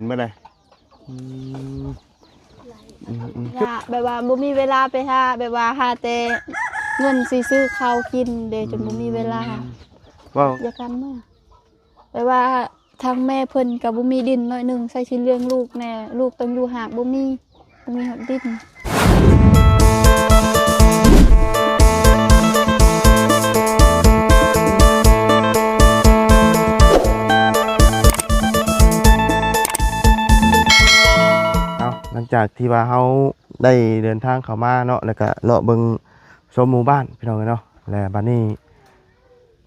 ເປັນມື້ໃດ? ອືມ ອືມໆ ກະແບບວ່າບໍ່ມີເວລາໄປຫາ ແບບວ່າຫາແຕ່ເງິນຊິຊື້ເຂົ້າກິນເດ້ ຈົນບໍ່ມີເວລາ ອືມ ເວົ້າ ຢາກກັນມາ ແບບວ່າທາງແມ່ເພິ່ນກະບໍ່ມີດິນໜ້ອຍໜຶ່ງ ໃສ່ຊິລ້ຽງລູກແດ່ ລູກຕ້ອງຢູ່ຫາກບໍ່ມີ ບໍ່ມີຮອດດິນ. ເອົາ ຫຼັງຈາກທີ່ວ່າເຮົາໄດ້ເດີນທາງເຂົ້າມາເນາະ ແລ້ວກະເລາະເບິ່ງຊົມໝູ່ບ້ານ ພີ່ນ້ອງເອີຍເນາະ ແລະ ບາດນີ້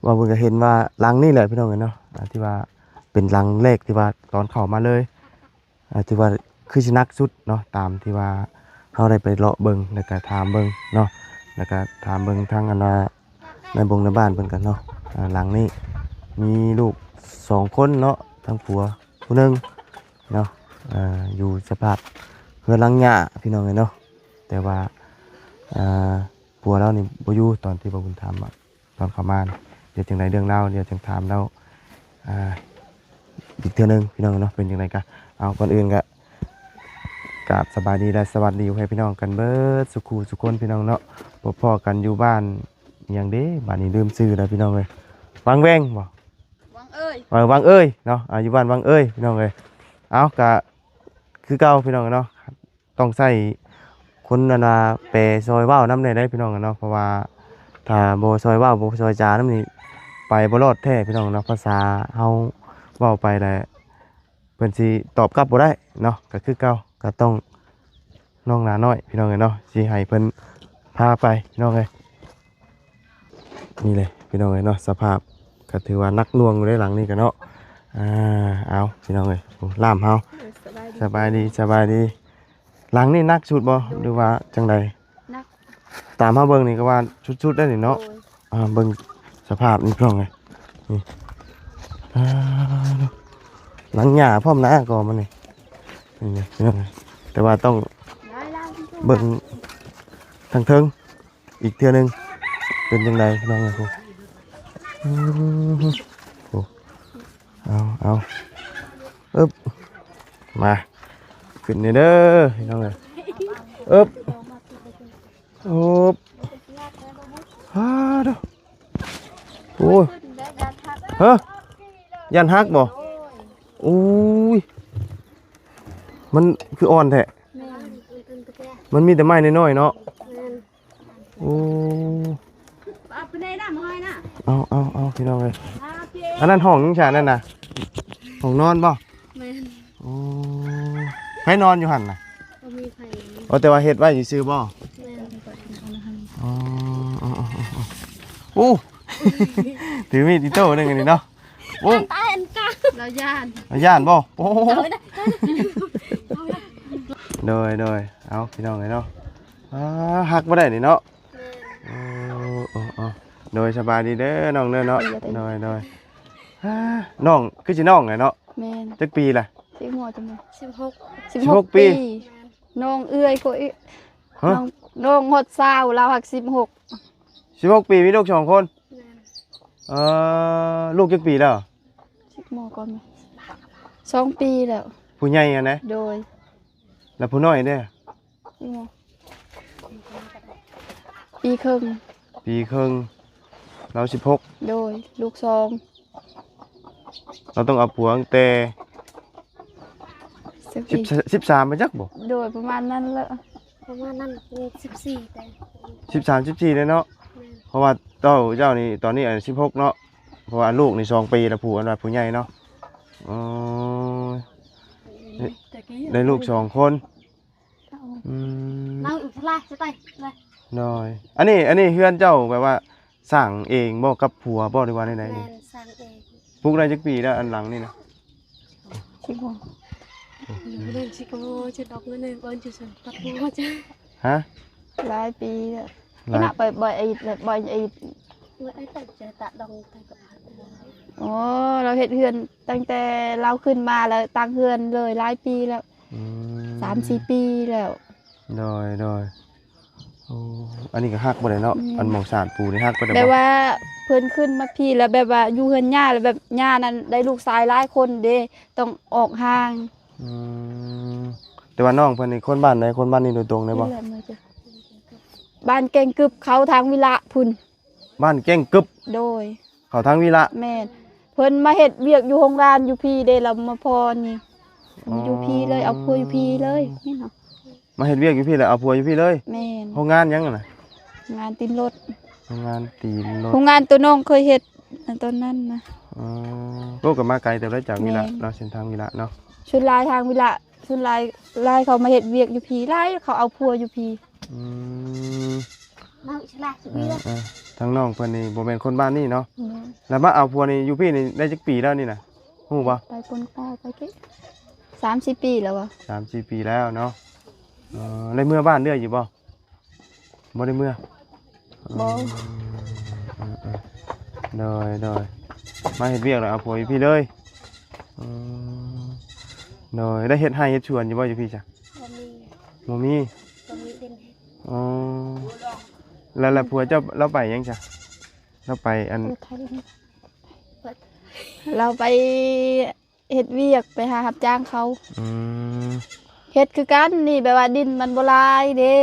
ວ່າເບິ່ງກະເຫັນວ່າຫຼັງນີ້ແຫຼະ ພີ່ນ້ອງເອີຍເນາະ ອ່າ ທີ່ວ່າເປັນຫຼັງແລກທີ່ວ່າຕອນເຂົ້າມາເລີຍ ອ່າ ຖືວ່າຄືຊິໜັກສຸດເນາະ ຕາມທີ່ວ່າເຮົາໄດ້ໄປເລາະເບິ່ງ ແລ້ວກະຖາມເບິ່ງເນາະ ແລ້ວກະຖາມເບິ່ງທາງອັນວ່າໃນບົງໃນບ້ານເພິ່ນກັນເນາະ. ອ່າ ຫຼັງນີ້ມີລູກສອງຄົນເນາະ ທັງຜົວຜູ້ໜຶ່ງເນາະ ອ່າ ຢູ່ສະພາບເຮືອນຫຼັງຫຍ້າ ພີ່ນ້ອງເອີຍເນາະ ແຕ່ວ່າ ອ່າ ຜົວລາວນີ້ບໍ່ຢູ່ຕອນທີ່ວ່າບຸນທຳ ຕອນເຂົ້າມາ ດຽວຈັ່ງໃດເລື່ອງລາວ ດຽວຈັ່ງຖາມລາວ ອ່າ ອີກເທື່ອໜຶ່ງ ພີ່ນ້ອງເນາະ. ເປັນຈັ່ງໃດກະ ເອົາ ກ່ອນອື່ນກະກາບສະບາຍດີ ແລະ ສະຫວັດດີພໍ່ແມ່ພີ່ນ້ອງກັນເບິດສູ່ຄູ່ສູ່ຄົນ ພີ່ນ້ອງເນາະ. ພົບພໍ້ກັນຢູ່ບ້ານອີ່ຫຍັງເດ ບາດນີ້ລືມຊື່ແລ້ວ ພີ່ນ້ອງເອີຍ ວັງແວງບໍ່? ວັງເອີຍ ເອີ ວັງເອີຍເນາະ ອ່າ ຢູ່ບ້ານວັງເອີຍ ພີ່ນ້ອງເອີຍ. ເອົາ ກະຄືເກົ່າ ພີ່ນ້ອງເນາະ ຕ້ອງໃຊ້ຄົນອັນວ່າແປຊ່ອຍເວົ້ານຳແດ່ເດ້ ພີ່ນ້ອງເນາະ ເພາະວ່າຖ້າບໍ່ຊ່ອຍເວົ້າ ບໍ່ຊ່ອຍຈານຳນີ້ ໄປບໍ່ລອດແທ້ ພີ່ນ້ອງເນາະ. ພາສາເຮົາເວົ້າໄປແລ້ວ ເພິ່ນຊິຕອບກັບບໍ່ໄດ້ເນາະ ກະຄືເກົ່າ ກະຕ້ອງນ້ອງຫຼ້ານ້ອຍ ພີ່ນ້ອງເອີຍເນາະ ຊິໃຫ້ເພິ່ນພາໄປ ພີ່ນ້ອງເອີຍ. ນີ້ເລີຍ ພີ່ນ້ອງເອີຍເນາະ ສະພາບກະຖືວ່າໜັກໜ່ວງຢູ່ເດ້ ຫຼັງນີ້ກະເນາະ. ອ່າ ເອົາ ພີ່ນ້ອງເອີຍ ໂອ້ ຫຼານເຮົາ ເອີ ສະບາຍດີ ສະບາຍດີ ສະບາຍດີ. ຫຼັງນີ້ໜັກສຸດບໍ່ ໂດຍ ຫຼືວ່າຈັ່ງໃດ? ໜັກ ຕາມເຮົາເບິ່ງນີ້ກະວ່າສຸດໆ ໄດ້ນີ້ເນາະ. ໂດຍ ອ່າ ເບິ່ງສະພາບນີ້ ພີ່ນ້ອງເອີຍ ນີ້ ອ່າ ຫຼັງຫຍ້າພ້ອມນະ ກໍມັນນີ້ ນີ້ ພີ່ນ້ອງເອີຍ ແຕ່ວ່າຕ້ອງເບິ່ງທາງເທິງ ອີກເທື່ອໜຶ່ງ ເປັນຈັ່ງໃດ ພີ່ນ້ອງເອີຍ. ໂອ້ ອືມ ໂອ້ ເອົາ ເອົາ ອຶບ ມາ ຂຶ້ນນີ້ເດີ ພີ່ນ້ອງເອີຍ ອຶບ ອຶບ ອາ ໂດ ໂອ້ຍ ຮະ ຢ້ານຫັກບໍ່? ໂອ້ຍ ມັນຄືອ່ອນແທ້. ແມ່ນ ມັນມີແຕ່ໄມ້ນ້ອຍໆ ເນາະ. ແມ່ນ ໂອ້ ເອົາ ເອົາ ເອົາ ພີ່ນ້ອງເອີຍ ອັນນັ້ນຫ້ອງຫຍັງຊະນັ້ນນະ? ຫ້ອງນອນບໍ່? ແມ່ນ ໂອ້ ໃຜນອນຢູ່ຫັ້ນນະ? ບໍ່ມີໃຜ. ໂອ້ ແຕ່ວ່າເຮັດໄວ້ຊື່ໆ ບໍ່? ແມ່ນ ອໍ ໂອ້ ຖືມີດອີໂຕ້ໜຶ່ງອັນນີ້ເນາະ. ໂອ້ ຕາຍອັນກາ ລາວຢ້ານ ລາວຢ້ານບໍ່? ໂອ້ ໂດຍ ໂດຍ ເອົາ ພີ່ນ້ອງເອີຍເນາະ ອ່າ ຫັກບໍ່ໄດ້ນີ້ເນາະ. ແມ່ນ ໂອ້ ໂອ້ ໂອ້ ໂດຍ ສະບາຍດີເດີນ້ອງເດີເນາະ. ໂດຍ ໂດຍ ໂດຍ ອ່າ ນ້ອງ ຄືຊິນ້ອງແຫຼະເນາະ. ແມ່ນ ຈັກປີລະ? ສິບຫົກ ສິບຫົກ ສິບຫົກປີ ແມ່ນ ນ້ອງເອື້ອຍກວ່າອີກ. ຮະ ນ້ອງ ນ້ອງຮອດຊາວ ລາວຫາກສິບຫົກ ສິບຫົກປີ ມີລູກສອງຄົນ. ແມ່ນ ເອີ ລູກຈັກປີແລ້ວ? ສິບໝໍກ່ອນ ສອງປີແລ້ວ ຜູ້ໃຫຍ່ຫັ້ນນະ. ໂດຍ ແລ້ວຜູ້ນ້ອຍເດ້? ປີເຄິ່ງ ປີເຄິ່ງ ລາວສິບຫົກ. ໂດຍ ລູກສອງ ລາວຕ້ອງເອົາຜົວຕັ້ງແຕ່ ສິບ ສິບສາມ ໄປຈັກບໍ່? ໂດຍ ປະມານນັ້ນແຫຼະ ປະມານນັ້ນ ສິບສີ່ ແຕ່ ສິບສາມ ສິບສີ່ ເດ້ເນາະ. ແມ່ນ ເພາະວ່າເຈົ້າ ເຈົ້ານີ້ຕອນນີ້ອາຍຸສິບຫົກເນາະ ເພາະວ່າລູກນີ້ສອງປີແລ້ວ ຜູ້ອັນວ່າຜູ້ໃຫຍ່ເນາະ. ອໍ ໄດ້ລູກສອງຄົນ. ອືມ ໂດຍ ອັນນີ້ ອັນນີ້ເຮືອນເຈົ້າແບບວ່າສ້າງເອງບໍ່ ກັບຜົວບໍ່ ຫຼືວ່າແນວໃດ? ແມ່ນ ສ້າງເອງ. ປຸກໄດ້ຈັກປີແລ້ວ ອັນຫຼັງນີ້ນະ? ສິບຫົກ ຮະ? ຫຼາຍປີແລ້ວ ໄປບໍ່ອາທິດ ບໍ່ອາທິດ. ໂອ້ ລາວເຮັດເຮືອນຕັ້ງແຕ່ລາວຂຶ້ນມາ ລາວຕັ້ງເຮືອນເລີຍ ຫຼາຍປີແລ້ວ. ອືມ ສາມສີ່ປີແລ້ວ. ໂດຍ ໂດຍ ໂອ້ ອັນນີ້ກະຮັກບໍ່ໄດ້ເນາະ. ອືມ ອັນໝ່ອງສານປູນີ້ຮັກບໍ່ໄດ້ ແບບວ່າເພິ່ນຂຶ້ນມາພີ້ແລ້ວ ແບບວ່າຢູ່ເຮືອນຍ່າ ແລ້ວແບບຍ່ານັ້ນໄດ້ລູກຊາຍຫຼາຍຄົນເດ້ ຕ້ອງອອກຫ່າງ. ອືມ ແຕ່ວ່ານ້ອງເພິ່ນນີ້ຄົນບ້ານໃດ? ຄົນບ້ານນີ້ໂດຍຕົງເລີຍບໍ່? ບ້ານແກ້ງກຶບ ເຂົ້າທາງວິລະພຸ້ນ. ບ້ານແກ້ງກຶບ ໂດຍ ເຂົ້າທາງວິລະ. ແມ່ນ ເພິ່ນມາເຮັດວຽກຢູ່ໂຮງງານຢູ່ພີ້ເດ້ ລະມາພໍ້ນີ້ ຢູ່ພີ້ເລີຍ ເອົາຜົວຢູ່ພີ້ເລີຍ ນີ້ເນາະ. ມາເຮັດວຽກຢູ່ພີ້ ແລ້ວເອົາຜົວຢູ່ພີ້ເລີຍ? ແມ່ນ. ໂຮງງານຫຍັງຫັ້ນນະ? ໂຮງງານຕີນລົດ. ໂຮງງານຕີນລົດ ໂຮງງານໂຕນ້ອງເຄີຍເຮັດ ຕອນນັ້ນນະ. ອໍ ໂອ້ ກໍມາໄກເຕີບເລີຍຈາກວິລະເນາະ ເສັ້ນທາງວິລະເນາະ. ສ່ວນຫຼາຍທາງວິລະ ສ່ວນຫຼາຍ ຫຼາຍເຂົາມາເຮັດວຽກຢູ່ພີ້ ຫຼາຍເຂົາເອົາຜົວຢູ່ພີ້. ອືມ ເອີໆ ທາງນ້ອງເພິ່ນນີ້ບໍ່ແມ່ນຄົນບ້ານນີ້ເນາະ. ແລ້ວມາເອົາຜົວນີ້ຢູ່ພີ້ນີ້ໄດ້ຈັກປີແລ້ວນີ້ນະ ຮູ້ບໍ່? ໄປຄົນໄປ ໄປເກ ສາມສີ່ປີແລ້ວວະ. ສາມສີ່ປີແລ້ວເນາະ. ເອີ ໄດ້ເມືອບ້ານເລື້ອຍຢູ່ບໍ່? ບໍ່ໄດ້ເມືອ? ບໍ່. ເອີໆ ໂດຍໆ ມາເຮັດວຽກແລ້ວເອົາຜົວຢູ່ພີ້ເລີຍ. ອືມ ໂດຍ ໄດ້ເຮັດໄຮ່ເຮັດສວນຢູ່ບໍ່ຢູ່ພີ້ຈ້ະ? ບໍ່ມີ ບໍ່ມີ ບໍ່ມີດິນເຮັດ. ອໍ ແລ້ວ ແລ້ວຜົວເຈົ້າລາວໄປຫຍັງຈ້ະ? ລາວໄປອັນ ລາວໄປເຮັດວຽກ ໄປຫາຮັບຈ້າງເຂົາ. ອືມ ເຮັດຄືກັນນີ້ ແບບວ່າດິນມັນບໍ່ຫຼາຍເດ້.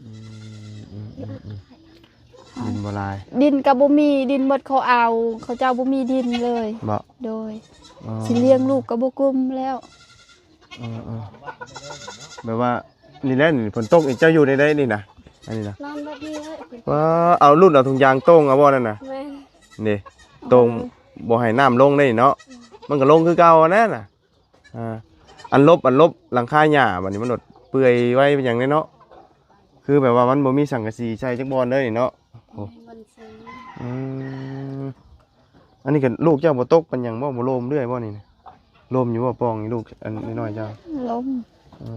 ອືມໆໆໆ ດິນບໍ່ຫຼາຍ ດິນກໍບໍ່ມີ ດິນໝົດເຂົາເອົາ ເຂົາເຈົ້າບໍ່ມີດິນເລີຍ. ບໍ່? ໂດຍ. ອໍ ຊິລ້ຽງລູກກໍບໍ່ກຸ້ມແລ້ວ. ເອີໆ ແບບວ່ານີ້ແຫຼະ ນີ້ຝົນຕົກນີ້ເຈົ້າຢູ່ໃນໃດນີ້ນະ? ອັນນີ້ນະ ນອນແບບນີ້ເລີຍ. ວ້າ ເອົາລຸ້ນເອົາຖົງຢາງໂຕ່ງເອົາບໍ່ນັ້ນນະ? ແມ່ນ. ນີ້ ໂຕ່ງ ເອີ ບໍ່ໃຫ້ນ້ຳລົງເດ້ເນາະ. ອືມ ມັນກໍລົງຄືເກົ່າຫັ້ນແຫຼະນະ. ອ່າ ອັນລົບ ອັນລົບຫຼັງຄາຫຍ້າ ບັດນີ້ມັນໂດດເປື່ອຍໄວເປັນຫຍັງເດ້ເນາະ. ຄືແບບວ່າມັນບໍ່ມີສັງກະສີໃສ່ຈັກບ່ອນເລີຍເນາະ. ໂອ້ ມັນຊື້ ອືມ ອັນນີ້ກໍລູກເຈົ້າບໍ່ຕົກປັນຫຍັງບໍ່? ບໍ່ໂລມເລື້ອຍບໍ່ນີ້ນະ? ໂລມຢູ່ບໍ່ ປ່ອງນີ້ລູກອັນນ້ອຍໆເຈົ້າ? ໂລມ. ເອີ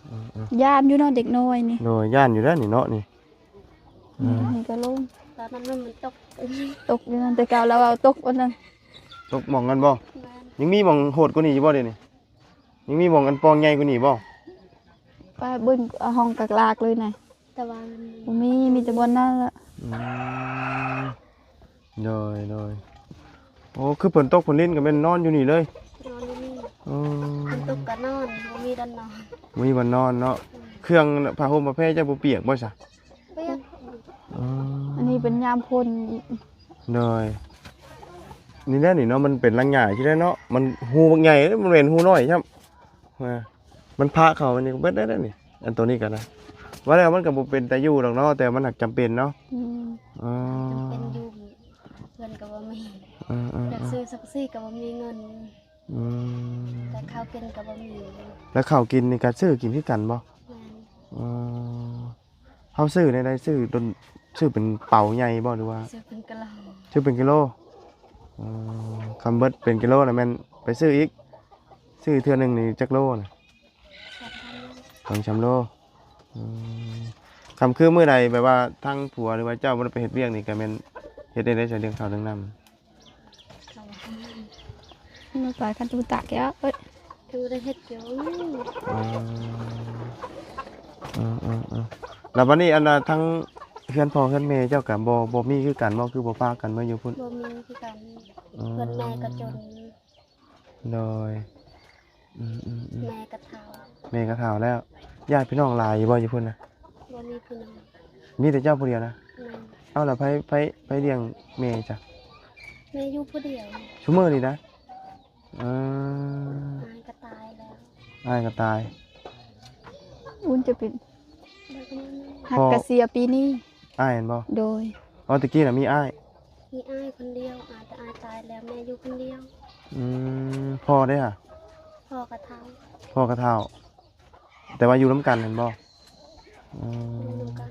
ເອີໆໆ ຢ້ານຢູ່ເນາະເດັກນ້ອຍນີ້. ໂດຍ ຢ້ານຢູ່ແລ້ວນີ້ເນາະນີ້. ອືມ ນີ້ກໍລົງ ຕອນນັ້ນມັນຕົກ ຕົກຢູ່ນັ້ນ ແຕ່ເກົ່າລາວເວົ້າຕົກອັນນັ້ນ ຕົກໝ່ອງນັ້ນບໍ່? ແມ່ນ. ຍັງມີໝ່ອງໂຫດກວ່ານີ້ຢູ່ບໍ່ດຽວນີ້? ຍັງມີໝ່ອງອັນປ່ອງໃຫຍ່ກວ່ານີ້ບໍ່? ໄປເບິ່ງຫ້ອງກາກລາກເລີຍນະ ແຕ່ວ່າມັນບໍ່ມີ ມີແຕ່ບ່ອນນັ້ນລະ. ອືມ ໂດຍໆ ໂອ້ ຄືຝົນຕົກຝົນລິນກໍແມ່ນນອນຢູ່ນີ້ເລີຍ? ນອນຢູ່ນີ້. ອໍ ຝົນຕົກກໍນອນ ບໍ່ມີບ່ອນນອນ ບໍ່ມີບ່ອນນອນເນາະ. ອືມ ເຄື່ອງຜ້າຫົ່ມຜ້າແພເຈົ້າບໍ່ປຽກບໍ່ຊະ? ປຽກ. ອໍ ອັນນີ້ເປັນຍາມຝົນອີກ. ໂດຍ ນີ້ແຫຼະນີ້ເນາະ ມັນເປັນຫຼັງຫຍ້າຊີ້ແຫຼະເນາະ ມັນຮູບັກໃຫຍ່ເດ້ ມັນແມ່ນຮູນ້ອຍຊ້ຳ. ອ່າ ມັນພະເຂົ້າ ອັນນີ້ກໍເບິດໄດ້ແລ້ວນີ້ ອັນໂຕນີ້ກໍໄດ້ ວ່າແລ້ວມັນກໍບໍ່ເປັນຕາຢູ່ດອກເນາະ ແຕ່ມັນຫາກຈຳເປັນເນາະ. ອືມ ອໍ ຈຳເປັນຢູ່ ເງິນກໍບໍ່ມີ. ເອີໆໆ ຢາກຊື້ສັງກະສີກໍບໍ່ມີເງິນ. ອືມ ແຕ່ເຂົ້າກິນກໍບໍ່ມີ. ແລ້ວເຂົ້າກິນນີ້ກໍຊື້ກິນຄືກັນບໍ່? ແມ່ນ. ອໍ ເຮົາຊື້ແນວໃດ? ຊື້ດົນ ຊື້ເປັນເປົາໃຫຍ່ບໍ່ ຫຼືວ່າ? ຊື້ເປັນກິໂລ. ຊື້ເປັນກິໂລ. ອໍ ຄຳເບິດເປັນກິໂລນະແມ່ນໄປຊື້ອີກ? ຊື້ເທື່ອໜຶ່ງນີ້ຈັກໂລນະ? ສອງສາມໂລ. ອືມ ຄຳຄືມື້ໃດແບບວ່າທາງຜົວ ຫຼືວ່າເຈົ້າບໍ່ໄດ້ໄປເຮັດວຽກນີ້ ກໍແມ່ນເຮັດແນວໃດໃຊ້ເລື່ອງເຂົ້າເລື່ອງນ້ຳ? ມັນປາຍຄັນຕູຕາກແກ້ວ ເອີຍ ຄືໄດ້ເຮັດຢູ່. ອໍ ເອີໆໆ ແລ້ວບັດນີ້ ອັນນ່າ ທັງເຮືອນພໍ່ເຮືອນແມ່ເຈົ້າກໍບໍ່ ບໍ່ມີຄືກັນບໍ່? ຄືບໍ່ພາກັນມາຢູ່ພຸ້ນ? ບໍ່ມີຄືກັນ. ອໍ ເຮືອນແມ່ກໍຈົນ. ໂດຍ ອືມໆໆ ແມ່ກໍເຖົ້າ ແມ່ກໍເຖົ້າແລ້ວ. ຍາດພີ່ນ້ອງຫຼາຍຢູ່ບໍ່ຢູ່ພຸ້ນນະ? ບໍ່ມີພີ່ນ້ອງ ມີແຕ່ເຈົ້າຜູ້ດຽວນະ? ແມ່ນ. ເອົ້າ ແລ້ວໃຜ ໃຜ ໃຜລ້ຽງແມ່ຈ້ະ? ແມ່ຢູ່ຜູ້ດຽວ ຊຸມື້ນີ້ນະ? ເອີ ອ້າຍກໍຕາຍແລ້ວ. ອ້າຍກໍຕາຍ. ອຸ່ນຈະເປັນ ຮັກກະເສຍປີນີ້. ອ້າຍແມ່ນບໍ່? ໂດຍ. ອໍ ຕະກີ້ນະມີອ້າຍ? ມີອ້າຍຄົນດຽວ ອາ ແຕ່ອ້າຍຕາຍແລ້ວ ແມ່ຢູ່ຄົນດຽວ. ອືມ ພໍ່ເດ້ຫະ? ພໍ່ກໍເຖົ້າ. ພໍ່ກໍເຖົ້າ ແຕ່ວ່າຢູ່ນຳກັນແມ່ນບໍ່? ອືມ ຢູ່ນຳກັນ.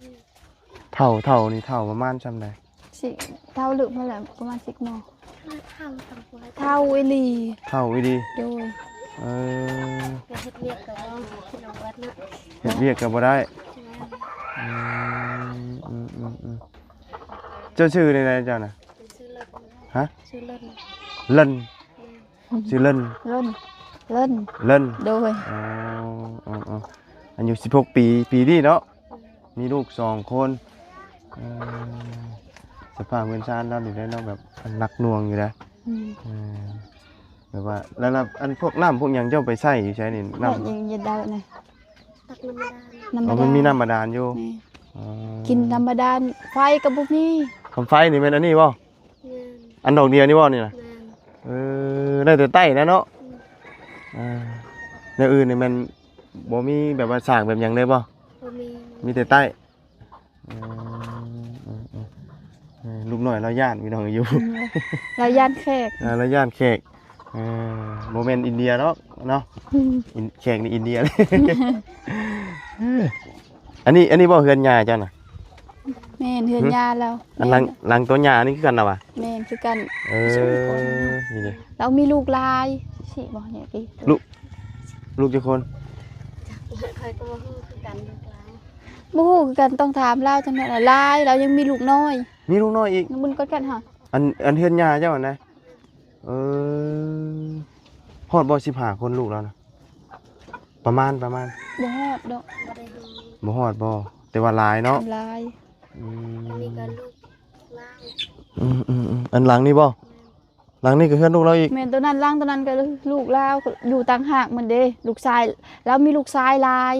ເຖົ້າ ເຖົ້ານີ້ເຖົ້າປະມານຊ່ຳໃດ? ຊິເຖົ້າລຶກຫັ້ນແຫຼະ ປະມານສິບໂມງ. ເຖົ້າ ເຖົ້າອີ່ຫຼີ. ເຖົ້າອີ່ຫຼີ? ໂດຍ. ເອີ ໄປເຮັດວຽກກໍບໍ່ ເຮັດວຽກກໍບໍ່ໄດ້. ແມ່ນ. ອືມ ອືມໆໆ ເຈົ້າຊື່ແນວໃດເຈົ້ານະ? ຊື່ເລີນ. ຮະ? ຊື່ເລີນ. ເລີນ. ແມ່ນ. ຊື່ເລີນ. ເລີນ ເລີນ. ເລີນ. ໂດຍ. ອໍ ອືມໆ ອາຍຸສິບຫົກປີ ປີນີ້ເນາະ. ອືມ ມີລູກສອງຄົນ. ເອີ ສະພາບເຮືອນຊານລາວນີ້ແຫຼະເນາະ ແບບໜັກໜ່ວງຢູ່ນະ. ອືມ ເອີ ແບບວ່າ ແລ້ວ ແລ້ວອັນພວກນ້ຳພວກຫຍັງເຈົ້າໄປໃຊ້ຢູ່ໃສນີ້? ນ້ຳ ແມ່ນ ຍັງເຮັດໄດ້ນະ ຕັກນ້ຳບາດານ. ນ້ຳ ອໍ ບາດານ ມັນມີນ້ຳບາດານຢູ່. ແມ່ນ ອໍ ກິນນ້ຳບາດານ ໄຟກໍບໍ່ມີ. ຄຳໄຟນີ້ແມ່ນອັນນີ້ບໍ່? ແມ່ນ ອັນດອກດຽວນີ້ບໍ່ນີ້ນະ? ແມ່ນ ເອີ ໄດ້ແຕ່ໃຕ້ນະເນາະ. ອືມ ອ່າ ແນວອື່ນນີ້ແມ່ນບໍ່ມີແບບວ່າສ້າງແບບຫຍັງເລີຍບໍ່? ບໍ່ມີ ມີແຕ່ໃຕ້. ເອີ ເອີ ເອີ ເອີ ລູກນ້ອຍລາວຢ້ານ ພີ່ນ້ອງຢູ່ ອືມ ລາວຢ້ານແຂກ. ອ່າ ລາວຢ້ານແຂກ. ເອີ ບໍ່ແມ່ນອິນເດຍດອກເນາະ. ອືມ ອິນ ແຂກນີ້ອິນເດຍ. ອັນນີ້ ອັນນີ້ບໍ່ເຮືອນຍ່າເຈົ້ານະ? ແມ່ນ ເຮືອນ ຫື ຍ່າລາວ. ອັນຫຼັງ ແມ່ນ ຫຼັງຕົວຍ່ານີ້ຄືກັນນະຫວາ? ແມ່ນຄືກັນ. ເອີ ນີ້ເດ້ ລາວມີລູກຫຼາຍ ຊິບໍ່ແຍກອີກ. ລູກ ລູກຈັກຄົນ? ຂ້ອຍກໍບໍ່ຮູ້ຄືກັນ ລູກຫຼາຍ ບໍ່ຮູ້ຄືກັນ ຕ້ອງຖາມລາວຈັ່ງນັ້ນລະ. ຫຼາຍ ລາວຍັງມີລູກນ້ອຍ. ມີລູກນ້ອຍອີກ? ມັນກໍກັນຫາ ອັນ ອັນເຮືອນຍ່າເຈົ້າຫັ້ນນະ? ເອີ ຮອດບໍ່ສິບຫ້າຄົນລູກລາວນະ? ປະມານ ປະມານ ບໍ່ຮອດດອກ. ບໍ່ຮອດບໍ່? ແຕ່ວ່າຫຼາຍເນາະ. ຫຼາຍ. ອືມ ອັນນີ້ກໍລູກລາວ. ອືມໆໆ ອັນຫຼັງນີ້ບໍ່? ແມ່ນ ຫຼັງນີ້ກໍເຮືອນລູກລາວອີກ. ແມ່ນ ຕົວນັ້ນ ຫຼັງຕົວນັ້ນກໍລູກລາວ ຢູ່ຕ່າງຫາກໝົດເດ້. ລູກຊາຍ ລາວມີລູກຊາຍຫຼາຍ.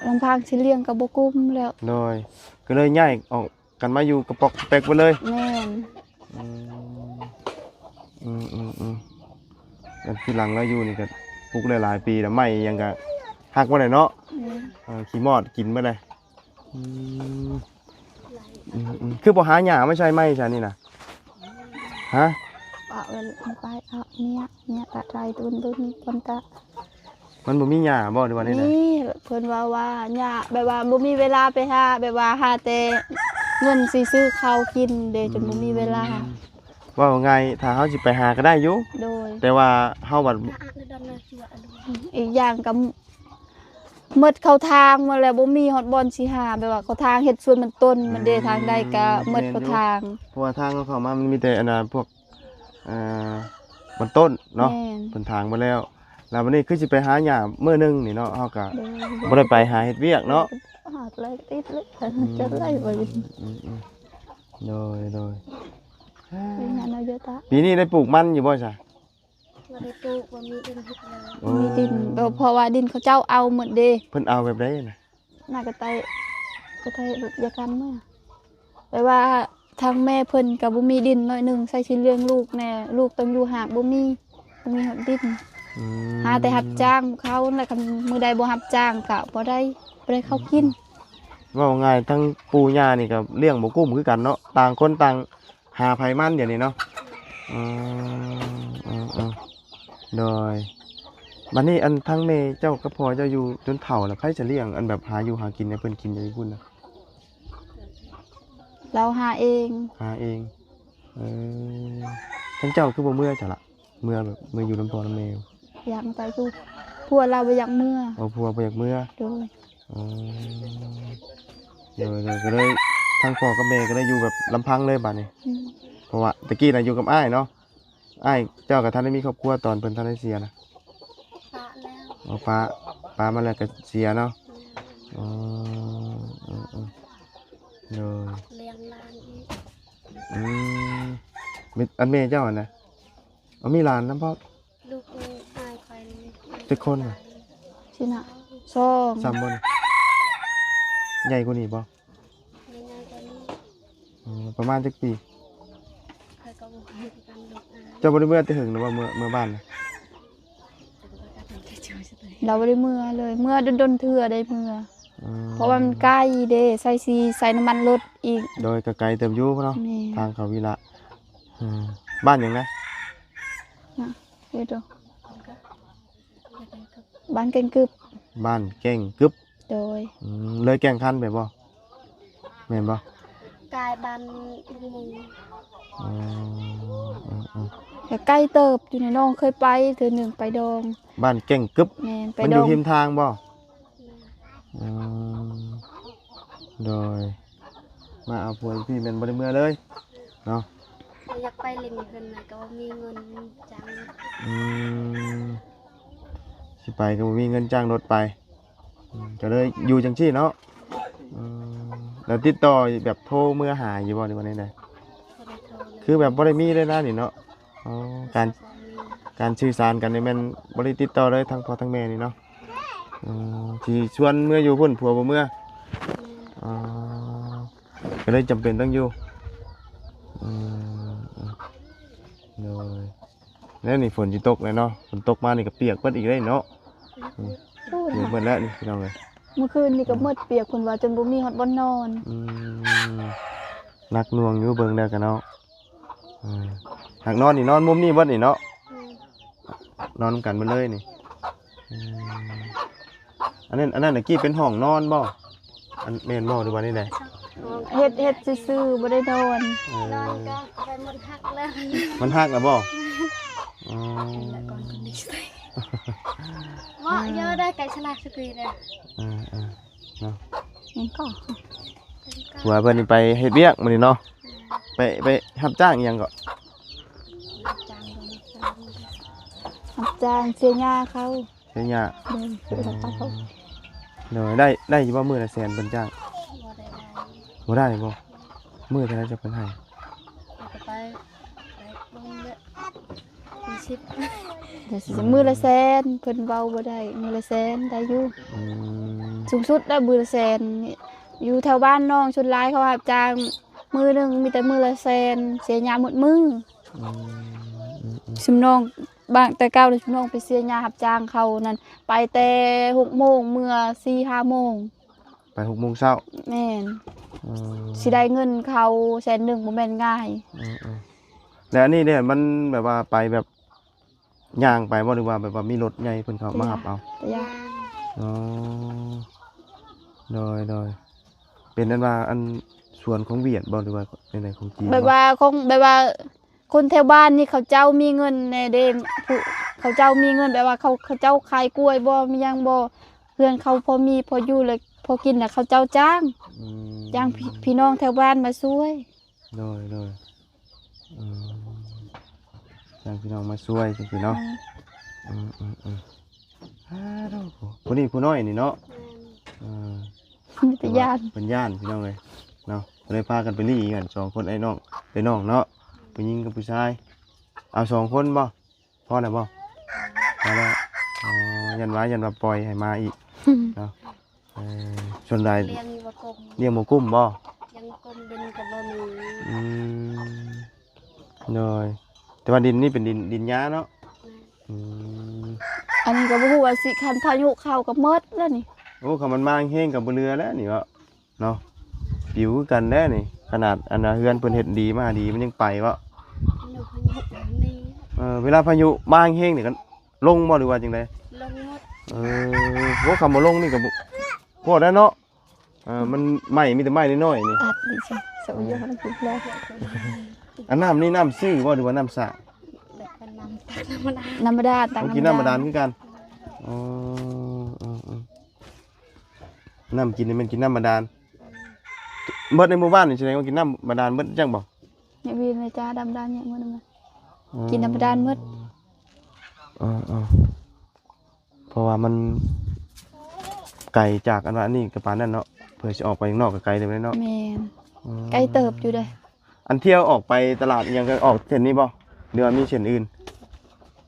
ອໍ ລຳພັງຊິລ້ຽງກໍບໍ່ກຸ້ມແລ້ວ. ໂດຍ ກໍເລີຍຍ້າຍອອກກັນມາຢູ່ກະປອກກະແປກເບິດເລີຍ. ແມ່ນ. ອືມ ອືມໆໆ ອັນທີ່ຫຼັງລາວຢູ່ນີ້ກໍປຸກໄດ້ຫຼາຍປີແລ້ວ ໄມ້ຫຍັງກໍຫັກໝົດແລ້ວເນາະ. ແມ່ນ. ເອີ ຂີ້ມອດກິນເບິດເລີຍ. ອືມ ອືມໆ ຄືບໍ່ຫາຫຍ້າມາໃສ່ໃໝ່ຊະນີ້ນະ? ຮະ? ປະໄວ້ ໄປເອົາເມຍ ເມຍຕະໄລຕຸນໆ ຄົນຕະ ມັນບໍ່ມີຫຍ້າບໍ່ ຫຼືວ່າແນວໃດ? ມີ ເພິ່ນເວົ້າວ່າຫຍ້າ ແບບວ່າບໍ່ມີເວລາໄປຫາ ແບບວ່າຫາແຕ່ເງິນຊິຊື້ເຂົ້າກິນເດ້ ຈົນບໍ່ມີເວລາ. ອືມ ເວົ້າງ່າຍ ຖ້າເຮົາຊິໄປຫາກໍໄດ້ຢູ່. ໂດຍ. ແຕ່ວ່າເຮົາບັດ ອີກຢ່າງກໍ ໝົດເຂົ້າທາງໝົດແລ້ວ ບໍ່ມີຮອດບ່ອນຊິຫາ ແບບວ່າເຂົ້າທາງເຮັດສວນມັນຕົ້ນມັນເດ້. ອືມ ທາງໃດກໍໝົດເຂົ້າທາງ. ແມ່ນຢູ່ ເພາະວ່າທາງເຮົາເຂົ້າມາມັນມີແຕ່ອັນນ່າ ພວກ ເອີ ມັນຕົ້ນເນາະ. ແມ່ນ. ເພິ່ນຖາງໝົດແລ້ວ ແລ້ວບັດນີ້ຄືຊິໄປຫາຫຍ້າມື້ໜຶ່ງນີ້ເນາະ ເຮົາກໍ ໂດຍ ບໍ່ໄດ້ໄປຫາເຮັດວຽກເນາະ. ຫາກໄລ່ຕິດເລີຍ ອືມ ຈະໄລ່ໄປ. ອືມໆ ໂດຍໆ ປີນີ້ໄດ້ປູກມັນຢູ່ບໍ່ຊະ? ບໍ່ໄດ້ປູກ ບໍ່ມີດິນເຮັດນາ. ອໍ ບໍ່ມີດິນ ເອີ ເພາະວ່າດິນເຂົາເຈົ້າເອົາໝົດເດ້. ເພິ່ນເອົາແບບໃດນະ? ໜ້າກະໄຕ ກະໄຕແບບຢາກກັນມາ ແບບວ່າທາງແມ່ເພິ່ນກະບໍ່ມີດິນໜ້ອຍໜຶ່ງ ໃສ່ຊິລ້ຽງລູກແດ່ ລູກຕ້ອງຢູ່ຫາກບໍ່ມີ ບໍ່ມີຮອດດິນ. ອືມ ຫາແຕ່ຮັບຈ້າງເຂົາແຫຼະ ຄັນມື້ໃດບໍ່ຮັບຈ້າງກະບໍ່ໄດ້ ບໍ່ໄດ້ເຂົ້າກິນ. ອືມ ເວົ້າງ່າຍ ທັງປູ່ຍ່ານີ້ກະລ້ຽງບໍ່ກຸ້ມຄືກັນເນາະ ຕ່າງຄົນຕ່າງ ຫາໃຜມັນດຽວນີ້ເນາະ. ອືມ ອືມໆ ໂດຍ ບັດນີ້ອັນທັງແມ່ເຈົ້າກັບພໍ່ເຈົ້າຢູ່ຈົນເຖົ້າແລ້ວ ໃຜຈະລ້ຽງ ອັນແບບຫາຢູ່ຫາກິນໃຫ້ເພິ່ນກິນຢູ່ພຸ້ນນະ? ລາວຫາເອງ ຫາເອງ. ເອີ ທັງເຈົ້າຄືບໍ່ເມືອຊະລະ? ເມືອແບບ ເມືອຢູ່ນຳພໍ່ນຳແມ່. ຢາກມາໄປຢູ່ ຜົວລາວບໍ່ຢາກເມືອ. ອໍ ຜົວບໍ່ຢາກເມືອ. ໂດຍ. ອໍ ໂດຍໆ ກໍເລີຍ ທັງພໍ່ກັບແມ່ກໍເລີຍຢູ່ແບບລຳພັງເລີຍບາດນີ້. ອືມ ເພາະວ່າແຕ່ກີ້ນະຢູ່ກັບອ້າຍເນາະ ອ້າຍເຈົ້າກໍທັນໄດ້ມີຄອບຄົວຕອນເພິ່ນທັນໄດ້ເສຍນະ? ປະແລ້ວ. ອໍ ປະ ປະມາແລ້ວກໍເສຍເນາະ. ແມ່ນ. ອໍ ເອີໆ ໂດຍ ລ້ຽງຫຼານອີກ. ອືມ ມີ ອັນແມ່ເຈົ້າຫັ້ນນະ? ອໍ ມີຫຼານນຳພ້ອມ. ລູກອ້າຍຂ້ອຍນີ້ ຈັກຄົນນະ? ຊິນະ ສອງ ຊ້ຳບໍ່ນີ້? ໃຫຍ່ກວ່ານີ້ບໍ່? ໃຫຍ່ກວ່ານີ້. ອໍ ປະມານຈັກປີ? ຂ້ອຍກໍບໍ່ຮູ້ຄືກັນ ລູກອ້າຍ. ເຈົ້າບໍ່ໄດ້ເມືອແຕ່ເຫິງນະບໍ່? ເມືອ ເມືອບ້ານນະ? ລາວບໍ່ໄດ້ເມືອເລີຍ ເມືອດົນໆເທື່ອໄດ້ເມືອ. ອືມ ເພາະວ່າມັນໄກເດ້ ໃສ່ສີ ໃສ່ນ້ຳມັນລົດອີກ. ໂດຍ ກໍໄກເຕີບຢູ່ເນາະ. ແມ່ນ. ທາງເຂົ້າວິລະ. ອືມ ບ້ານຫຍັງນະ? ນະ ເອີ ໂດ ບ້ານແກ້ງກຶບ. ບ້ານແກ້ງກຶບ. ໂດຍ. ອືມ ເລີຍແກ້ງຄັນໄປບໍ່? ແມ່ນບໍ່? ກາຍບ້ານບຸງມຸງ. ອໍ ເອີໆ ກໍໄກເຕີບຢູ່ໃນ ນ້ອງເຄີຍໄປເທື່ອໜຶ່ງ ໄປດອງ. ບ້ານແກ້ງກຶບ. ແມ່ນ ໄປດອງ. ມັນຢູ່ຮິມທາງບໍ່? ແມ່ນ. ອືມ ໂດຍ ມາເອົາຜົວຢູ່ພີ້ແມ່ນບໍ່ໄດ້ເມືອເລີຍເນາະ. ຢາກໄປຫຼິ້ນເພິ່ນນະ ກໍບໍ່ມີເງິນຈ້າງ. ອືມ ຊິໄປກໍບໍ່ມີເງິນຈ້າງລົດໄປ. ອືມ ກໍເລີຍຢູ່ຈັ່ງຊີ້ເນາະ. ອືມ ແລ້ວຕິດຕໍ່ແບບໂທເມືອຫາຢູ່ບໍ່ ຫຼືວ່າແນວໃດ? ບໍ່ໄດ້ໂທເລີຍ. ຄືແບບບໍ່ໄດ້ມີເລີຍນະນີ້ເນາະ. ອໍ ການ ການສື່ສານກັນນີ້ແມ່ນບໍ່ໄດ້ຕິດຕໍ່ເລີຍ ທາງພໍ່ທາງແມ່ນີ້ເນາະ. ອໍ ຊິຊວນເມືອຢູ່ພຸ້ນ ຜົວບໍ່ເມືອ. ອໍ ກໍເລີຍຈຳເປັນຕ້ອງຢູ່. ອືມ ໂດຍ ແລ້ວນີ້ຝົນຊິຕົກແລ້ວເນາະ ຝົນຕົກມານີ້ກໍປຽກເບິດອີກເດ້ເນາະ. ອືມ ປຽກເບິດແລ້ວນີ້ພີ່ນ້ອງເອີຍ ເມື່ອຄືນນີ້ກໍໝົດປຽກ ເພິ່ນວ່າຈົນບໍ່ມີຮອດບ່ອນນອນ. ອືມ ໜັກໜ່ວງຢູ່ເບິ່ງແລ້ວກໍເນາະ. ເອີ ຫາກນອນນີ້ນອນມຸມນີ້ເບິດນີ້ເນາະ. ອືມ ນອນນຳກັນເບິດເລີຍນີ້. ອືມ ອັນນັ້ນ ອັນນັ້ນຕະກີ້ເປັນຫ້ອງນອນບໍ່? ອັນ ແມ່ນບໍ່ ຫຼືວ່າແນວໃດ? ເຮັດ ເຮັດຊື່ໆ ບໍ່ໄດ້ນອນ. ເອີ ນອນກໍໄປໝົດຫັກແລ້ວ ມັນຫັກແລ້ວບໍ່? ອໍ ເໝາະຢູ່ໄດ໋ ໄກ່ສະຫຼາກສະກີເດ້. ເອີໆ ເນາະ ຍັງກໍ ຜົວເພິ່ນນີ້ໄປເຮັດວຽກມື້ນີ້ເນາະ. ໄປ ໄປຮັບຈ້າງອີ່ຫຍັງເກາະ? ຮັບຈ້າງເບິ່ງສວນ ຮັບຈ້າງເສຍຫຍ້າເຂົາ. ເສຍຫຍ້າ ໂດຍ ເສຍຫຍ້າເຂົາ. ໂດຍ ໄດ້ ໄດ້ຢູ່ບໍ່ມື້ລະແສນເພິ່ນຈ້າງ? ບໍ່ໄດ້ບໍ່? ມື້ເທົ່າໃດຈະເພິ່ນໃຫ້? ກໍໄປ ໄປເບິ່ງເດີ ສີ່ສິບ ມື້ລະແສນ ເພິ່ນເວົ້າບໍ່ໄດ້ ມື້ລະແສນໄດ້ຢູ່. ອືມ ສູງສຸດໄດ້ມື້ລະແສນ. ຢູ່ແຖວບ້ານນ້ອງ ສ່ວນຫຼາຍເຂົາຮັບຈ້າງມື້ໜຶ່ງມີແຕ່ມື້ລະແສນ ເສຍຫຍ້າໝົດມື້. ອືມ ອືມ ອືມ ຊຸມນ້ອງ ບາງ ແຕ່ເກົ່ານີ້ຊຸມນ້ອງໄປເສຍຫຍ້າຮັບຈ້າງເຂົານັ້ນ ໄປແຕ່ຫົກໂມງ ເມືອສີ່ຫ້າໂມງ. ໄປຫົກໂມງເຊົ້າ? ແມ່ນ. ເອີ ຊິໄດ້ເງິນເຂົາແສນໜຶ່ງບໍ່ແມ່ນງ່າຍ. ເອີໆ ແລ້ວອັນນີ້ເດ້ ມັນແບບວ່າໄປແບບຍ່າງໄປບໍ່ ຫຼືວ່າແບບວ່າມີລົດໃຫຍ່ເພິ່ນເຂົ້າມາຮັບເອົາ? ຍ່າງ. ອໍ ໂດຍໆ ເປັນອັນວ່າອັນສວນຂອງຫວຽດບໍ່ ຫຼືວ່າແນວໃດ ຂອງຈີນບໍ່? ແບບວ່າຂອງ ແບບວ່າ ຄົນແຖວບ້ານນີ້ເຂົາເຈົ້າມີເງິນແດ່ເດ້ ຜູ້ ເຂົາເຈົ້າມີເງິນ ແບບວ່າເຂົາ ເຂົາເຈົ້າຂາຍກ້ວຍບໍ່ ມີຫຍັງບໍ່ ເຮືອນເຂົາພໍມີພໍຢູ່ ແລະ ພໍກິນ ແລະ ເຂົາເຈົ້າຈ້າງ. ອືມ ຈ້າງພີ່ ພີ່ນ້ອງແຖວບ້ານມາຊ່ວຍ. ໂດຍໆ ອືມ ຈ້າງພີ່ນ້ອງມາຊ່ວຍຈັ່ງຊີ້ເນາະ. ອືມ ອືມໆໆ ອ້າໂທ້ ຜູ້ນີ້ຜູ້ນ້ອຍນີ້ເນາະ. ແມ່ນ. ເອີ ມີແຕ່ຢ້ານ ເພິ່ນຢ້ານພີ່ນ້ອງເອີຍເນາະ ກໍເລີຍພາກັນໄປລີ້ກັນສອງຄົນ ອ້າຍນ້ອງ ເອື້ອຍນ້ອງເນາະ ຜູ້ຍິງກັບຜູ້ຊາຍ. ເອົາສອງຄົນບໍ່? ພໍແລ້ວບໍ່? ພໍແລ້ວ. ອໍ ຢ້ານວ່າ ຢ້ານວ່າປ່ອຍໃຫ້ມາອີກເນາະ. ເອີ ສ່ວນຫຼາຍລ້ຽງບໍ່ກຸ້ມ ລ້ຽງບໍ່ກຸ້ມບໍ່? ລ້ຽງບໍ່ກຸ້ມ ດິນກໍບໍ່ມີ. ອືມ ໂດຍ ແຕ່ວ່າດິນນີ້ເປັນດິນ ດິນຫຍ້າເນາະ. ແມ່ນ. ອືມ ອັນນີ້ກໍບໍ່ຮູ້ວ່າຊິ ຄັນພາຍຸເຂົ້າກໍໝົດແລ້ວນີ້. ໂອ້ ຄັນມັນມາແຮງໆກໍບໍ່ເຫຼືອແລ້ວນີ້ເນາະ ເນາະ ປິວຄືກັນແລ້ວນີ້. ຂະໜາດອັນນ່າເຮືອນເພິ່ນເຮັດດີມາດີ ມັນຍັງໄປເບາະ. ພາຍຸ ພາຍຸນີ້ ເອີ ເວລາພາຍຸມາແຮງໆນີ້ກໍລົງບໍ່ ຫຼືວ່າຈັ່ງໃດ? ລົງໝົດ. ເອີ ໂອ້ ຄັນບໍ່ລົງນີ້ກໍບໍ່ ໂພດແລ້ວເນາະ. ເອີ ມັນໄມ້ ມີແຕ່ໄມ້ນ້ອຍໆນີ້ ອັດນີ້ຊິ ສະຫຍັງມັນຂຶ້ນແລ້ວ. ອັນນ້ຳນີ້ນ້ຳຊື່ບໍ່ ຫຼືວ່ານ້ຳສະ? ແບບເປັນນ້ຳຕັກ ນ້ຳບາດານ ນ້ຳບາດານ ຕັກ ໂອ້ ກິນນ້ຳບາດານຄືກັນ. ອໍ ເອີໆ ນ້ຳກິນນີ້ແມ່ນກິນນ້ຳບາດານ. ເບິດໃນໝູ່ບ້ານນີ້ສະແດງວ່າກິນນ້ຳບາດານເບິດຈັກບໍ່? ຍາວີນາຈາ ດຳດານຍາໝົດ. ອໍ ກິນນ້ຳບາດານໝົດ. ເອີໆ ເພາະວ່າມັນໄກຈາກອັນວ່າອັນນີ້ກໍປານນັ້ນເນາະ ເພື່ອຊິອອກໄປຂ້າງນອກກໍໄກເລີຍເນາະ. ແມ່ນ. ອືມ ໄກເຕີບຢູ່ເດ້. ອັນທ່ຽວອອກໄປຕະຫຼາດອີ່ຫຍັງກໍອອກເສັ້ນນີ້ບໍ່ ຫຼືວ່າມີເສັ້ນອື່ນ?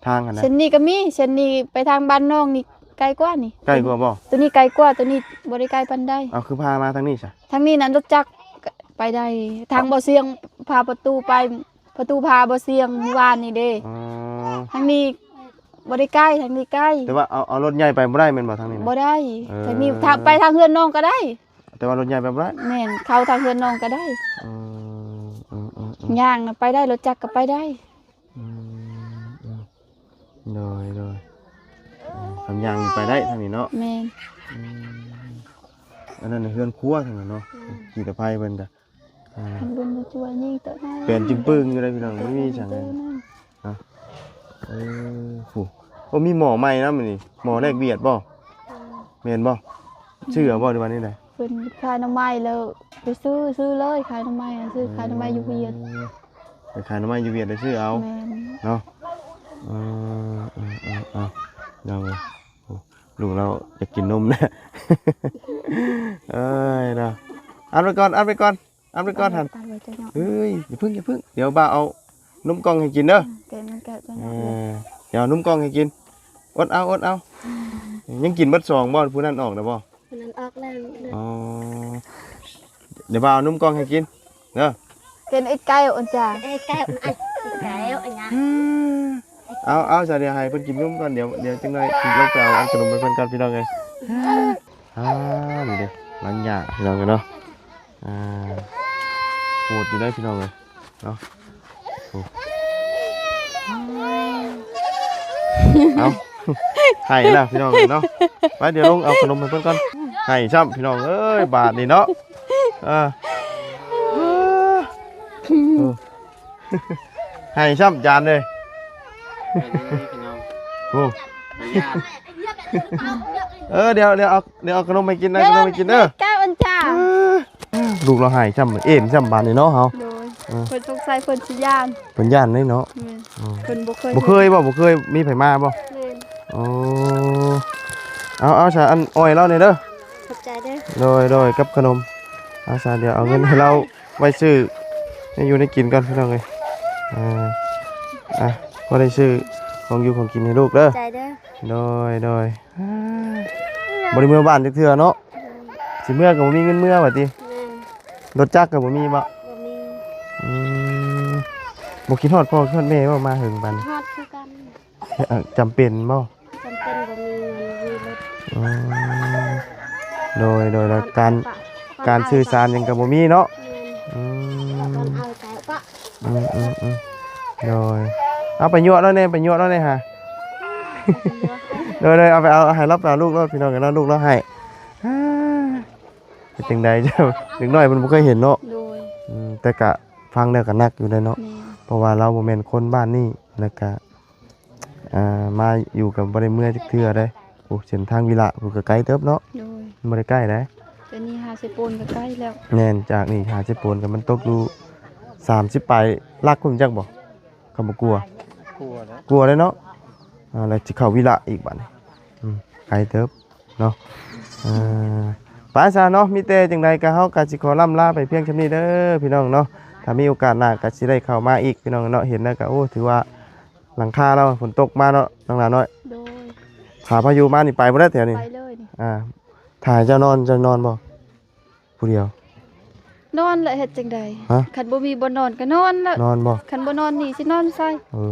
ທາງຫັ້ນນະ ເສັ້ນນີ້ກໍມີ ເສັ້ນນີ້ໄປທາງບ້ານນ້ອງນີ້ໄກກວ່ານີ້. ໄກກວ່າບໍ່? ໂຕນີ້ໄກກວ່າ ໂຕນີ້ບໍ່ໄດ້ໄກປານໃດ. ເອົາ ຄືພາມາທາງນີ້ຊະ? ທາງນີ້ນັ້ນລົດຈັກໄປໄດ້. ທາງບໍ່ສຽງ ພາປະຕູໄປ ປະຕູພາບໍ່ສຽງມື້ວານນີ້ເດ້. ອໍ ທາງນີ້ບໍ່ໄດ້ໃກ້ ທາງນີ້ໃກ້. ແຕ່ວ່າເອົາ ເອົາລົດໃຫຍ່ໄປບໍ່ໄດ້ແມ່ນບໍ່ ທາງນີ້ນະ? ບໍ່ໄດ້. ເອີ ທາງນີ້ ຖ້າໄປທາງເຮືອນນ້ອງກໍໄດ້ ແຕ່ວ່າລົດໃຫຍ່ໄປບໍ່ໄດ້. ແມ່ນ ເຂົ້າທາງເຮືອນນ້ອງກໍໄດ້. ອືມ ອືມໆໆ ຍ່າງນະໄປໄດ້ ລົດຈັກກໍໄປໄດ້. ອືມ ອືມ ໂດຍໆ ເອີ ຄັນຍ່າງນີ້ໄປໄດ້ທາງນີ້ເນາະ. ແມ່ນ. ອືມ ອັນນັ້ນເຮືອນຄົວທາງນັ້ນເນາະ. ແມ່ນ. ກີດຕະໄພເພິ່ນກະ ອ່າ ເປັນຈຶ່ງປຶ້ງຢູ່ເດ້ພີ່ນ້ອງ ບໍ່ມີຫຍັງ. ເອີ ໂອ້ ໂອ້ ມີໝໍ້ໃໝ່ນຳນີ້ ໝໍ້ແລກວຽດບໍ່? ແມ່ນບໍ່? ຊື້ເອົາບໍ່ ຫຼືວ່າແນວໃດ? ເພິ່ນຂາຍໜໍ່ໄມ້ແລ້ວໄປຊື້ ຊື້ເລີຍ ຂາຍໜໍ່ໄມ້ ຊື້ຂາຍໜໍ່ໄມ້ຢູ່ວຽດ. ໄປຂາຍໜໍ່ໄມ້ຢູ່ວຽດໄດ້ຊື້ເອົາ. ແມ່ນ. ເນາະ. ເອີ ເອີ ເອີ ເອີ ເອົາ ເອົາ ໂອ້ ລູກລາວຢາກກິນນົມແລ້ວ. ເອີຍເນາະ ອັດໄວ້ກ່ອນ ອັດໄວ້ກ່ອນ ອັດໄວ້ກ່ອນຫັ້ນ. ເອີຍ ຢ່າເພິ່ງ ຢ່າເພິ່ງ ດຽວບ່າວເອົານົມກ່ອງໃຫ້ກິນເດີ. ດຽວເອົານົມກ່ອງໃຫ້ກິນ. ອົດເອົາ ອົດເອົາ. ຍັງກິນເບິດສອງບໍ່? ຜູ້ນັ້ນອອກແລ້ວບໍ່? ຜູ້ນັ້ນອອກແລ້ວ. ອໍ ດຽວບ່າວເອົານົມກ່ອງໃຫ້ກິນເດີ. ເປັນໄອ້ໄກ່ອັນຈ້າ ໄອ້ໄກ່ອັນ ໄອ້ໄກ່ອັນນະ. ເອົາ ເອົາ ຊະ ດຽວໃຫ້ເພິ່ນກິນນົມກ່ອນ ດຽວ ດຽວຈັກໜ້ອຍຊິລົງໄປເອົາອັນຂະໜົມໃຫ້ເພິ່ນກ່ອນ ພີ່ນ້ອງເອີຍ. ອ່າ ນີ້ເດ້ ຫຼັງຫຍ້າ ພີ່ນ້ອງເອີຍເນາະ. ອ່າ ໂຫດຢູ່ເດ້ ພີ່ນ້ອງເອີຍເນາະ. ໂອ້ ເອົາ ໃຫ້ລະ ພີ່ນ້ອງເອີຍເນາະ. ໄປ ດຽວລົງເອົາຂະໜົມໃຫ້ເພິ່ນກ່ອນ. ໃຫ້ຊ້ຳ ພີ່ນ້ອງເອີຍ ບາດນີ້ເນາະ. ເອີ ໃຫ້ຊ້ຳຈານເລີຍ. ໂອ້ ເອີ ດຽວ ດຽວເອົາ ດຽວເອົາຂະໜົມໃຫ້ກິນນະ ເອົາຂະໜົມໃຫ້ກິນເດີ ເຈົ້າອັນຈ້າ. ເອີ ລູກລາວໃຫ້ຊ້ຳ ເອັນຊ້ຳບາດນີ້ເນາະເຮົາ. ໂດຍ ເອີ ເພິ່ນສົງໄສເພິ່ນຊິຢ້ານ ເພິ່ນຢ້ານເລີຍເນາະ. ແມ່ນ ເອີ ເພິ່ນບໍ່ເຄີຍ ບໍ່ເຄີຍບໍ່ ບໍ່ເຄີຍມີໃຜມາບໍ່? ແມ່ນ ອໍ ເອົາ ເອົາຊະ ອັນອ້ອຍລາວນີ້ເດີ. ຂອບໃຈເດີ. ໂດຍ ໂດຍ ກັບຂະໜົມ. ເອົາຊະ ດຽວເອົາເງິນໃຫ້ລາວໄວ້ຊື້ແນວຢູ່ແນວກິນກ່ອນ ພີ່ນ້ອງເອີຍ. ເອີ ອ່ະ ພໍໄດ້ຊື້ຂອງຢູ່ຂອງກິນໃຫ້ລູກເດີ. ຂອບໃຈເດີ. ໂດຍ ໂດຍ. ອ່າ ບໍ່ໄດ້ເມືອບ້ານຈັກເທື່ອເນາະ. ເອີ ຊິເມືອກໍບໍ່ມີເງິນເມືອວ່າຕິ. ແມ່ນ ລົດຈັກກໍບໍ່ມີບໍ່? ບໍ່ມີ. ອືມ ບໍ່ຄິດຮອດພໍ່ຄິດຮອດແມ່ບໍ່ ມາເຫິງປານນີ້? ຮອດຄືກັນ. ຈຳເປັນບໍ່? ຈຳເປັນ ບໍ່ມີເງິນ ບໍ່ມີລົດ. ອືມ ໂດຍ ໂດຍ ແລ້ວການ ການສື່ສານຫຍັງກໍບໍ່ມີເນາະ. ແມ່ນ ອືມ ອືມ ອືມ ອືມ ໂດຍ ເອົາໄປຍົວະລາວແດ່ ໄປຍົວະລາວແດ່ຫາ. ໂດຍ ໂດຍ ເອົາໄປ ເອົາໃຫ້ລາວ ໄປເອົາລູກລາວ ພີ່ນ້ອງເອີຍເນາະ ລູກລາວໃຫ້. ອ່າ ເປັນຈັ່ງໃດເຈົ້າ ເດັກນ້ອຍເພິ່ນບໍ່ເຄີຍເຫັນເນາະ. ໂດຍ ອືມ ແຕ່ກະຟັງແລ້ວກະໜັກຢູ່ເດ້ເນາະ. ແມ່ນ ເພາະວ່າລາວບໍ່ແມ່ນຄົນບ້ານນີ້ ແລ້ວກະ ອ່າ ມາຢູ່ກໍບໍ່ໄດ້ເມືອຈັກເທື່ອເດ້. ໂອ້ ເສັ້ນທາງວິລະພຸ້ນກໍໄກເຕີບເນາະ. ໂດຍ ມັນບໍ່ໄດ້ໃກ້ໃດ ແຕ່ນີ້ຫາເຊໂປນກໍໃກ້ແລ້ວ. ແມ່ນ ຈາກນີ້ຫາເຊໂປນກໍມັນຕົກຢູ່ສາມສິບປາຍຫຼັກພຸ້ນ ຈັກບໍ່? ຄຳວ່າກົວ ກົວແລ້ວ ກົວແລ້ວເນາະ. ອ່າ ແລ້ວຊິເຂົ້າວິລະອີກບາດນີ້. ອືມ ໄກເຕີບເນາະ. ອ່າ ໄປຊະເນາະ ມີແຕ່ຈັ່ງໃດກໍເຮົາກໍຊິຂໍລ່ຳລາໄປພຽງສ່ຳນີ້ເດີ ພີ່ນ້ອງເນາະ. ຖ້າມີໂອກາດໜ້າກໍຊິໄດ້ເຂົ້າມາອີກ ພີ່ນ້ອງເນາະ. ເຫັນແລ້ວກໍ ໂອ້ ຖືວ່າ ຫຼັງຄາລາວຝົນຕົກມາເນາະ ນ້ອງຫຼ້ານ້ອຍ. ໂດຍ ຖ້າພາຍຸມານີ້ໄປບໍ່ໄດ້ແຖວນີ້ ໄປເລີຍນີ້. ອ່າ ຖ້າໃຫ້ເຈົ້ານອນ ເຈົ້ານອນບໍ່ ຜູ້ດຽວ? ນອນແຫຼະ ເຮັດຈັ່ງໃດ? ຮະ? ຄັນບໍ່ມີບ່ອນນອນກໍນອນແຫຼະ. ນອນບໍ່? ຄັນບໍ່ນອນນີ້ຊິນອນໃສ? ເອີ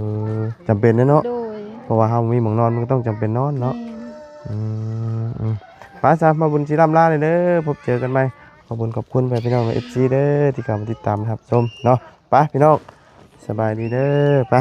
ຈຳເປັນເດ້ເນາະ. ໂດຍ ເພາະວ່າເຮົາບໍ່ມີໝ່ອງນອນ ມັນກໍຕ້ອງຈຳເປັນນອນເນາະ. ແມ່ນ ອືມ ອືມ ໄປຊະ ມາບຸນຊິລ່ຳລາເດີ ພົບເຈີກັນໃໝ່. ຂອບຄຸນ ຂອບຄຸນແຟນພີ່ນ້ອງ ເອັຟຊີ ເດີ ທີ່ເຂົ້າມາຕິດຕາມຮັບຊົມເນາະ. ໄປພີ່ນ້ອງ ສະບາຍດີເດີ ໄປ.